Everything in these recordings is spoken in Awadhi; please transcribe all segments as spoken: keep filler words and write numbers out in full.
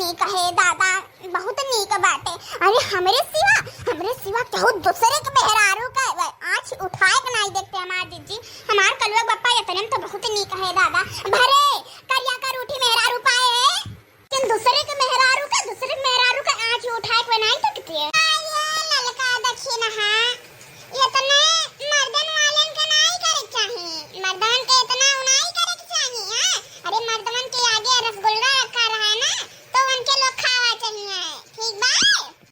नीक है दादा, बहुत नीक बाटे। अरे हमरे सिवा, हमरे सिवा केहू दूसरे के मेहरारू का आँच उठाए के नाई देखते हमार जिज्जी। हमार कलुआ बप्पा इतने में तो बहुत नीक है दादा। भरे करिया का रूठी मेहरारू पाए है, लेकिन दूसरे के मेहरारू का, दूसरे के मेहरारू का आँच उठाए के नाई देखते। आये ललका दखिनहा, इतने मर्दन वालन के नाई करे के चाही, मर्दन के इतना नाई करे के चाही, हाँ? अरे मर्दन के आगे रसगुल्ला रखा रहा है ना, तो उनके लोग खावा चाहिए, ठीक बा?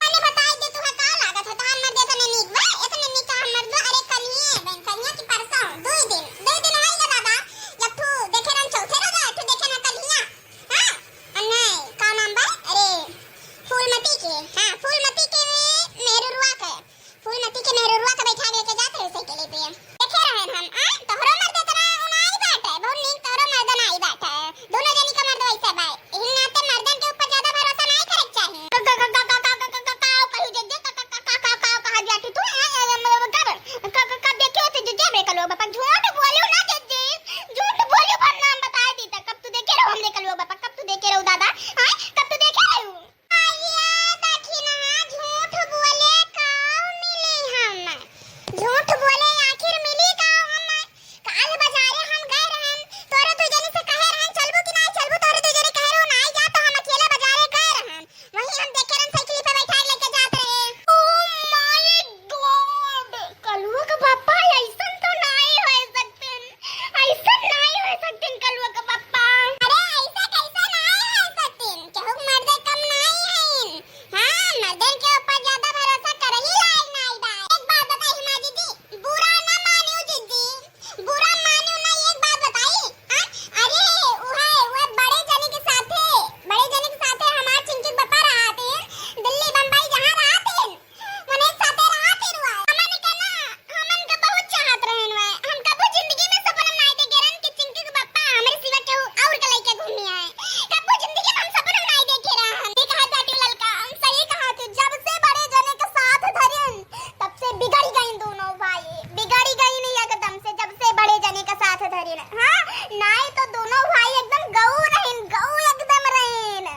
अरे बताई दे, तुहा का लागत है, तहार मर्द इतने नीक बा, इतने नीक तहार मर्द बा? अरे कलिए बहन, कलिया की परसों, दो दिन, दो दिन होई गया दादा, जब तू देखे रहन चौथे रोजा, तू देखे ना कलिया, हाँ? अ नहीं, का नाम बा? अरे फूलमती के, हाँ, फूलमती के मेहरुआ के, फूलमती के मेहरुआ के बैठा के लेके जात रहे साइकिल पे। देखे रहन हम, आ? तोहरो मर्द इतना उनाई बाटे, बहुत नीक तोहरो मर्द नाई बाटे। दोनों जनी का मर्द वैसे बा। एही नाते मर्दन के ऊपर ज्यादा भरोसा नाई करे के चाही। का, का, का, का, का, का, का, का, का, का, कही जे, जे, का, का, का, का, का, का, कहा जाती तू, आ? ए, ए, मतलब, का, का, का, का, देखे होते जे, जे, बे, कलुआ बप्पा, झूठ बोलियो ना जे, जे, झूठ बोलियो, पर नाम बताए दी, त कब तू देखे रहो हमरे कलुआ बप्पा, कब तू देखे रहो दादा, आ? कब तू देखे रहो? आइया दखिनहा, झूठ बोले काउ मिली हम? झूठ बोले आखिर मिली काउ हम? काल बाजारे हम गए रहन, तोरे दू जने से कहे रहन, "चलबू कि नाई चलबू?" तोरे दू जने कहे रहो, "नाई जा, तो हम अकेले बाजारे गए रहन।" वहीं हम देखे रहन, साइकिल पे बैठा के लेके जात रहे। Oh my God! कलुआ के बप्पा, ऐसन तो नाई हो सकते। ऐसन नाई हो सकतिन कलुआ के बप्पा। अरे ऐसा कैसा नाई हो सकतिन? केहू मर्दे कम नाई हईन। हाँ, मर्दन के ऊपर ज्यादा भरोसा करही लायक नाई बा। एक बात बताई हिमा दीदी, बुरा ना मानियो जिज्जी, बुरा मानियो ना, एक बात बताई, हाँ? अरे उहे, उहे बड़े जने के साथे, बड़े जने के साथे हमार चिंकी के बप्पा रहतिन, दिल्ली बम्बई जहाँ रहतिन, मने साथे रहतिन हुआ। हमन के ना, हमन के बहुत चाहत रहन हुआ। हम कबो जिंदगी में सपना नाई देखे रहन कि चिंकी के बप्पा हमरे सिवा केहू और के लइके घूमी आए। कबो जिंदगी में हम सपना नाई देखे रहन। ये कहा जाती ललका, हम सही कहा तू, जब से बड़े जने के साथ धरिन, तब से बिगड़ गईन दोनों भाई, बिगड़ गईन एकदम से, जब से बड़े जने के साथ धरिन। हाँ, नाई तो दोनों भाई एकदम गऊ रहिन, गऊ एकदम रहिन।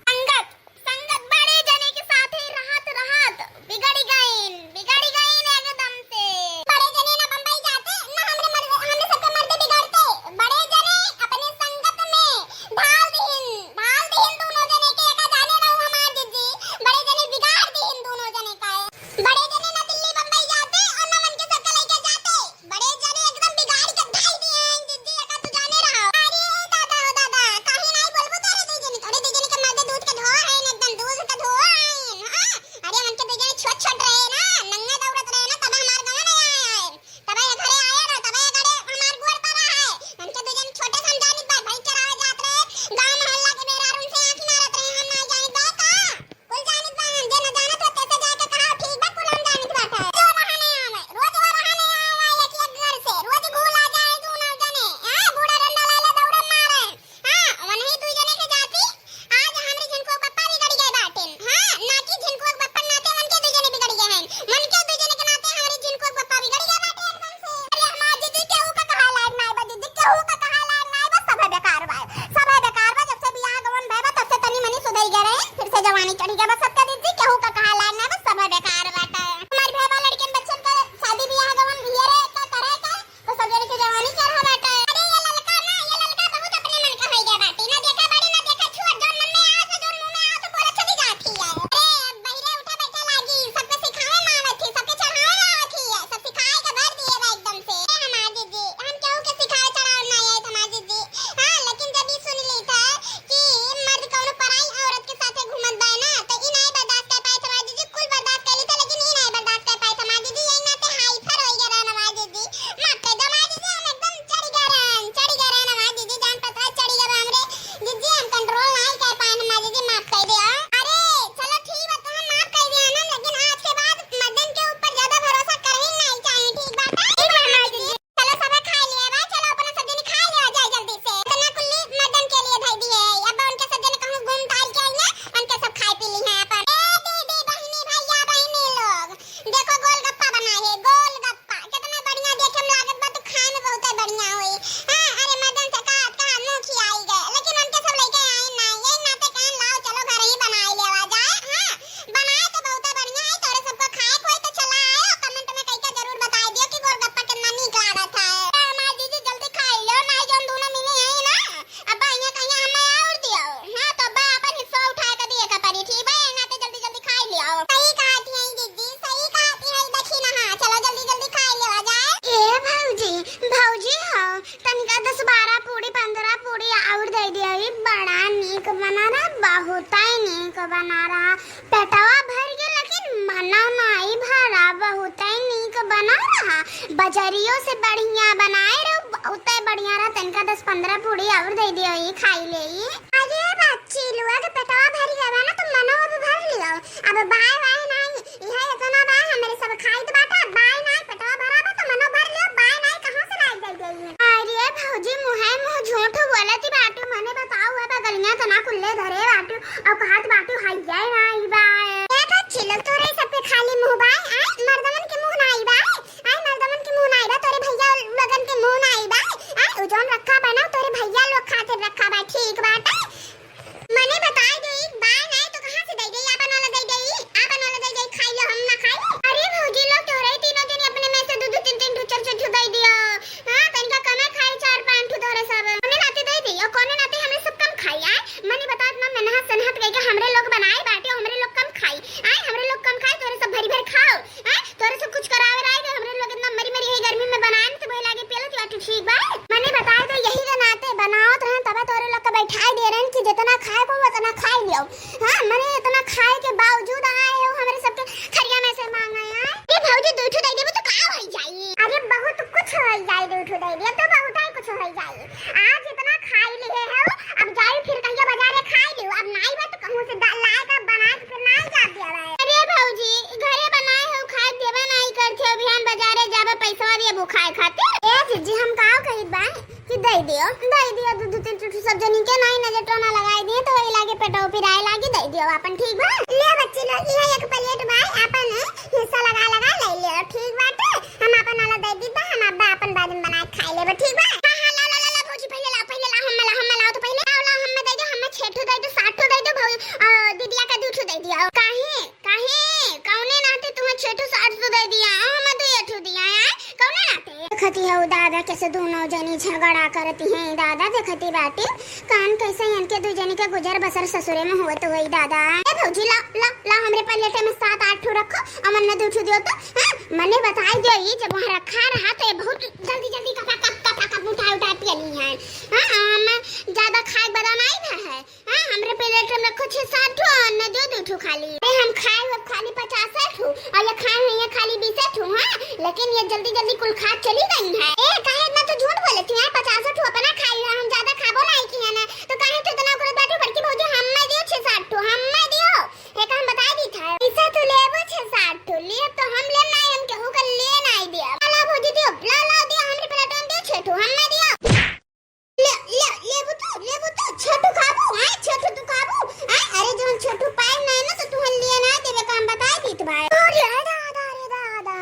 संगत, संगत बड़े जने के साथे रहत, रहत बिगड़ गईन, बिगड़ गईन एकदम से। बड़े जने ना बम्बई जाते, ना हमरे मर्द, हमरे सबके मर्द बिगड़ते। बड़े जने अपने संगत में ढाल दिहिन, ढाल दिहिन दोनों जने के, एका जाने रहू हमार जिज्जी। बड़े जने बिगाड़ दिहिन दोनों जने का। बड़े जने ना दिल्ली बम्बई जाते और ना मन के सबके लइके जाते। बड़े जने एकदम बिगाड़ के ढाई दिए हैं जिज्जी, एका तू जाने रहो। अरे रहा, बजरियो से बढ़िया बनाए रहो, बहुते बढ़िया रहा। तनिका दस पन्द्रह पूड़ी और दे दियो, ई खाई ले ई। अरे बच्ची लोग, पेटवा भरी गवा ना, तो मनो अब भर लियो। अब बाय बाय नहीं, इहे इतना बाय हमरे सब खाइत बाटा, बाय नहीं, पेटवा भरा बा तो मनो भर लियो, बाय नहीं कहाँ से लाई दे गई है? अरे भौजी, मुँहे मुँह झूठ बोलत बाटू, मने बताओ, है बगलियाँ तना कुल्ले धरे बाटू, और कहत बाटू, "हइये ना आई बा।" ए बच्ची लोग, तोरे सबके खाली मुँह बाय, आय, मर्दमन के मुँह ना आई बाय, आय, मर्दमन के मुँह ना आई बा, तोरे भैया लोगन के मुँह ना आई बाय, आय, उ जौन रखा बा ना, तोरे भैया लोग खातिर रखा बा, ठीक बाटे? मने बताई दे, बाय नाय तो कहाँ से दे दे? आपन वाला दे दे, आपन वाला दे दे, खाई लो, हम ना खाई। अरे भौजी लोग, तोरे तीनों जनी अपने में से दू दू तीन तीन ठो चार चार ठो दे दियो। हाँ, तनिका कमे खाई चार पाँच ठो तोरे सब। मने नाते दे दे, और कौने नाते हमरे सब कम खाई, आय? मने बता, इतना मेहनत सनहत करके हमरे लोग बनाए बाटे, हमरे लोग कम खाई, आय? हमरे लोग कम खाई, तोरे सब भरी भरी खाओ, आय? तोरे सब कुछ करावे रही तो हमरे लोग इतना मरी मरी है गर्मी में बनाए न तो वही लागे पेलत बाटू, ठीक बा? मने बताए तो यही के नाते बनावत रहन, तबे तोरे लोग के बैठाए दे रहन कि जितना खाए को उतना खाई लियो। हाँ, मने इतना खाए के बावजूद आए हो हमरे सबके थरिया में से मांगे आए। ये भौजी दू ठो दे देबो तो का हो जाई? अरे बहुत कुछ हो जाई, दू ठो दे दिया तो बहुत ही कुछ हो जाई। आज इतना खाई लिए हो, अब जाई फिर कहिया बाजारे खाई लियो। अब नाई बा तो कहूँ से दा-, लाए का बनाए के फिर नाई जा दिया बा। अरे भौजी, घरे बनाए हो, खाए देबे नाई करते हो, बिहान बाजारे जाबे पैसा दिए बुखाए खातिर। ए जीजी, हम का कहित बा कि दे दियो, दे दियो, दू दू तीन ठो सब जनी के नाई नजर टोना लगाई दिए तो वही लागे पेटो पिराए लागी, दे दियो आपन, ठीक बा? ले बच्ची लोग, इहे एक प्लेट बा, आपन हिस्सा लगा लगा ले लियो, ठीक बाटे? हम आपन वाला दे दी बा, हम अब्बा आपन बाद में बना के खाई लेबे, ठीक बा? हाँ, हाँ, ला, ला, ला, ला, भौजी, पहले ला, पहले ला, हम्मे ला, हम्मे लाओ तो पहले, लाओ, लाओ, हम्मे दे दो, हम्मे छह ठो दे दो, भौ-, अ, दीदिया का दू ठो दे दिया। काहे? काहे? कौने नाते तुम्हें छह ठो सात सौ दे दिया? हम्मे दुए ठो दिया है, कौने नाते? देखती हो दादा, कैसे दोनों जनी झगड़ा करती हैं, दादा देखती बाटी। कान कैसे इनके दू जनी के गुजर बसर ससुरे में होत होई दादा। ए भौजी, ला, ला, ला, हमरे प्लेटे में सात आठ ठो रखो, अमन में दू ठो दियो तो। हाँ, मने बताई दियो, ई जब वहाँ रखा रहा तो ये बहुत जल्दी जल्दी कपा कप, कपा कप उठा उठा पियली हैं। हाँ, हम ज्यादा खाए बदा नहीं भा है। हाँ, हमरे प्लेटे में रखो छह सात ठो, अमन में दो दो ठो खाली। ए, हम खाए हुए खाली पचास ठो, और ये खाए हुए ये खाली बीस ठो, हाँ, लेकिन ये जल्दी जल्दी कुल खा चली गई है। ए, काहे इतना तो झूठ बोलती है, पचास ठो अपना खाई है, हम ज्यादा खाबो नहीं की है ना। तो काहे तू इतना करत बाटू बड़की भौजी, हम्मे दियो छह सात ठो, हम्मे दियो। एक हम बताई दी था, इसे तू लेबो छह सात ठो, लिए तो हम ले नाई, हम केहू के लिए नाई दिया। ला भौजी दियो, ला, ला दियो, हमरे प्लेटन दियो छह ठो, हम्मे दियो। ले, ले, लेबू तू, लेबू तू, छह ठो खाबू, हैं, छह ठो तू खाबू, हैं, अरे जौन छह ठो पाए नाई ना तो तू लिए नाई देबे का हम बताई दी तो भाई। अरे दादा, अरे दादा,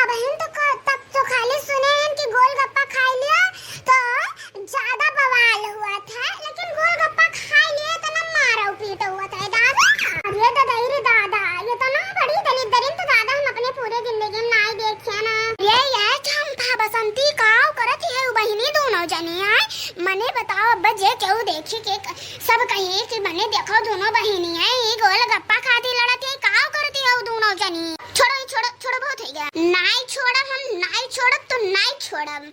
अब हम तो क-, तब तो खाली सुने हैं कि गोलगप्पा खाई लिया तो ज्यादा बवाल हुआ था, लेकिन गोलगप्पा खाई लिए तो ना मारो पीटो हुआ था दादा। अरे दादा रे दादा, ये तो ना बड़ी दलित दरिन तो दादा हम अपने पूरे जिंदगी में नाई देखे ना। ये, ये चंपा बसंती काव करत है उ बहिनी दोनों जनी आए। मने बताओ अब जे केहू देखी के क-, सब कही कि मने देखो दोनों बहिनी है, ये गोलगप्पा खाती लड़त है, काव करती है उ दोनों जनी। छोड़ो, ये छोड़ो, छोड़ो, बहुत हो गया। नाई छोड़ब हम, नाई छोड़ब तो नाई छोड़ब।